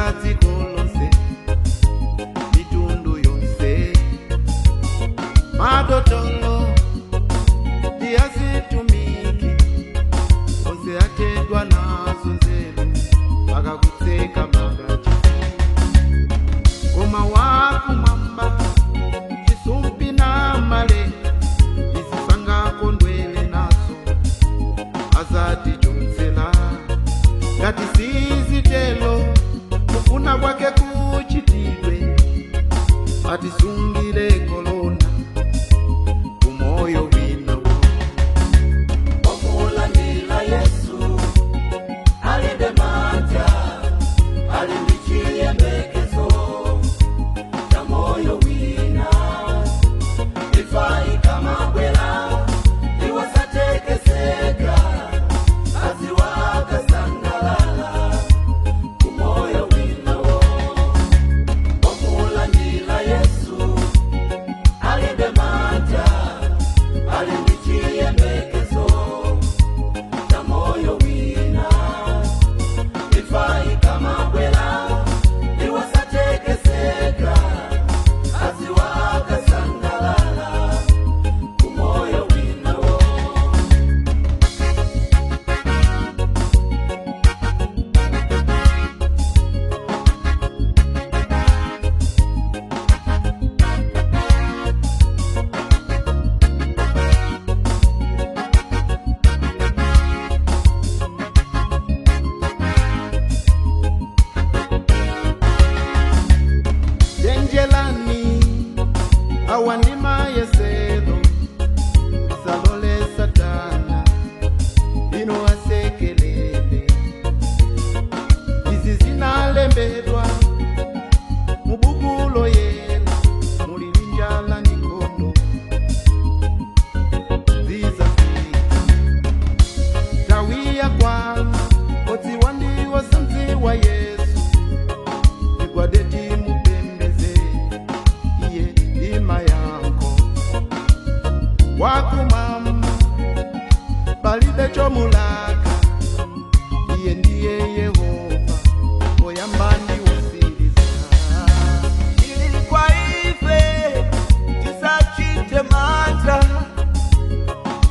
Zafika dziko lonse, mitundu yonse, madotolo ndi azitumiki onse atedwa nazo nzeru pakakutseka makachisi. Koma wakumwamba chisumpi na malenga izisangakondwele nazo, azatichotsela ngati sizitelo. Kufuna kwake kuchitidwe, atisungile kolona kumoyo winawo. Omulandila Yesu alibe manja, ali ndi chiyembekezo cha moyo wina. Imfa ikamabwera iwosatekeseka, aziwakasangalala kumoyo winawo. Omulandila Yesu alibe manja, ali ndi chiyembekezo cha moyo wina. Imfa ikamabwera iwosatekeseka, aziwakasangalala kumoyo winawo. Chenjelani, awa ndi mayesero, salole Satana ino asekelele. Izi zinalembedwa mubuku loyela, muli njala ndi nkhondo zizafika. Tawiya kwana odziwa ndiwo samdziwa Yesu, tigwade timupembeze iye ndima yanko. Wakumwamba palibe chomulaka, iye ndiye Yehova oyamba ndi wosiriza. Ili kwa ife tisachite mantha,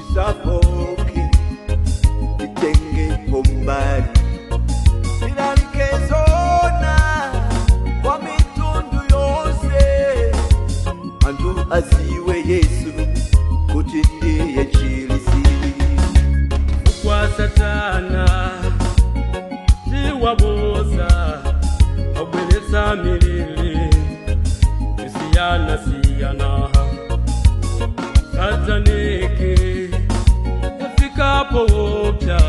tisafoke, titenge pombali tilalikezona kwa mitundu yonse, anthu aziwe Yesu kuti ndiye chilisi. Kwa Satana tiwabuza obweretsa miliri isiyana-siyana, sataniki efikapo wopya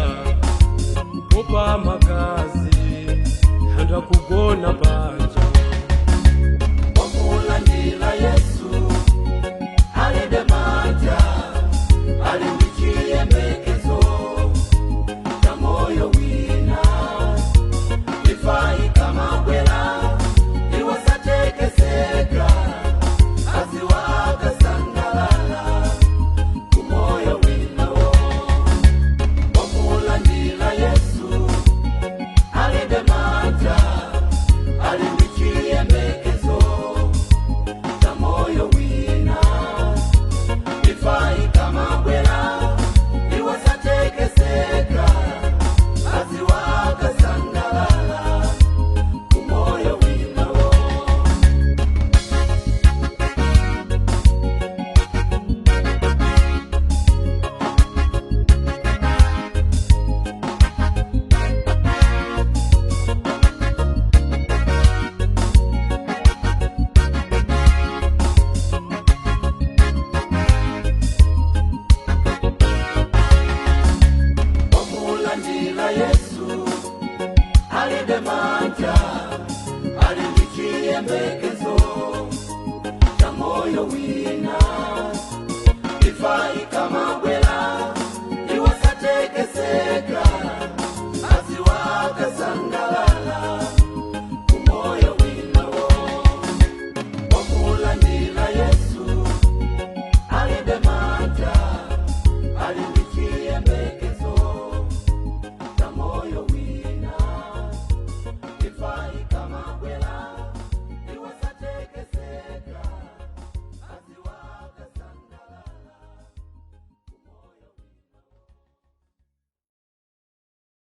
kupopa magazi, anthu akugona panja. Omulandila Yesu alibe mantha, ali ndi chiyembekezo cha moyo wina. Imfa ikamabwera iwosatekeseka, aziwakasangalala kumoyo winawo. Omulandila Yesu alibe mantha, ali ndi chiyembekezo cha moyo wina. Imfa ikamabwera iwosatekeseka, aziwakasangalala kumoyo winawo. Omulandila Yesu alibe mantha, ali ndi chiyembekezo.